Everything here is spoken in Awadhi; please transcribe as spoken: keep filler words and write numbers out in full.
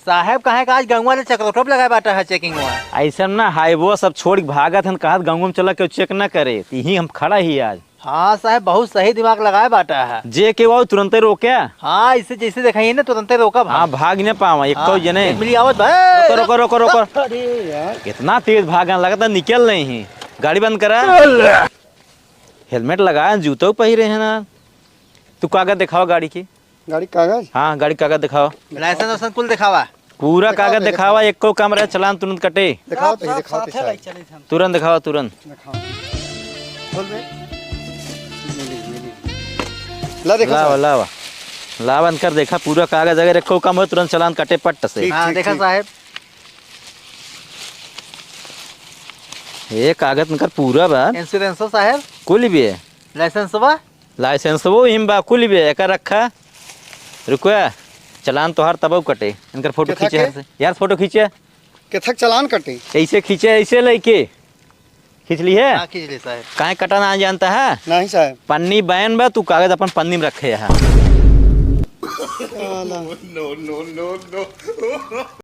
साहेब, काहे का आज गंगवा ले चक्रोटोप लगाए बाटा है checking हुआ? अइसन ना, highway सब छोड़ के भागत हन, कहत गंगवा में चला, केहू check ना करे, त इहीं हम खड़ा ही आज। हाँ साहेब, बहुत सही दिमाग लगाए बाटा है। जे केहू आउ तुरंते रोके। हाँ, इसे जैसे देखाइए ना, तुरंते रोका भाई। हाँ, भाग न पावा, एक्को हाँ, जने। मिली आवत भाई। रोको, रोको, रोको, रोको। अरे यार। कितना तेज भागन, लगता निकल नहीं ही। गाड़ी बंद करा। Helmet लगाए, जूतो पहिरे है ना। तू कागज देखावा गाड़ी की। गाड़ी कागज? हाँ, गाड़ी कागज देखावा। License वाइसेंस कुल देखावा। पूरा देखावा कागज भाई, देखावा, देखावा। एक्को काम रहे, चालान तुरंत कटे। देखावा आप भाई, सब देखावा साथे पीछे। रही चले थे हम। तुरंत देखावा, तुरंत। देखावा। खोल बे। मिली, मिली। ला देखा लावा, साहब। लावा। लावा, इनकर देखा, पूरा कागज, अगर एक्को काम हो, तुरंत चालान कटे पट्ट से। ठीक, हाँ, ठीक, देखा ठीक। साहेब। ए, कागज इनकर पूरा बा। Insurance हो साहेब? कुल भी है। License बा? License वो हिम बा, कुल भी है, एकर रखा। रुकवा, चालान तोहार तबउ कटे। इनकर photo केथा खींचे के? हर से। यार, photo खींचे। केथा के चालान कटे? ऐसे खींचे, ऐसे लेके। खींच ली है? हाँ, खींच ली साहेब। काहे कटा ना जानता है? नहीं साहेब। पन्नी बैन बा, तू कागज अपन पन्नी में रखे है। साला। No, no, no, no।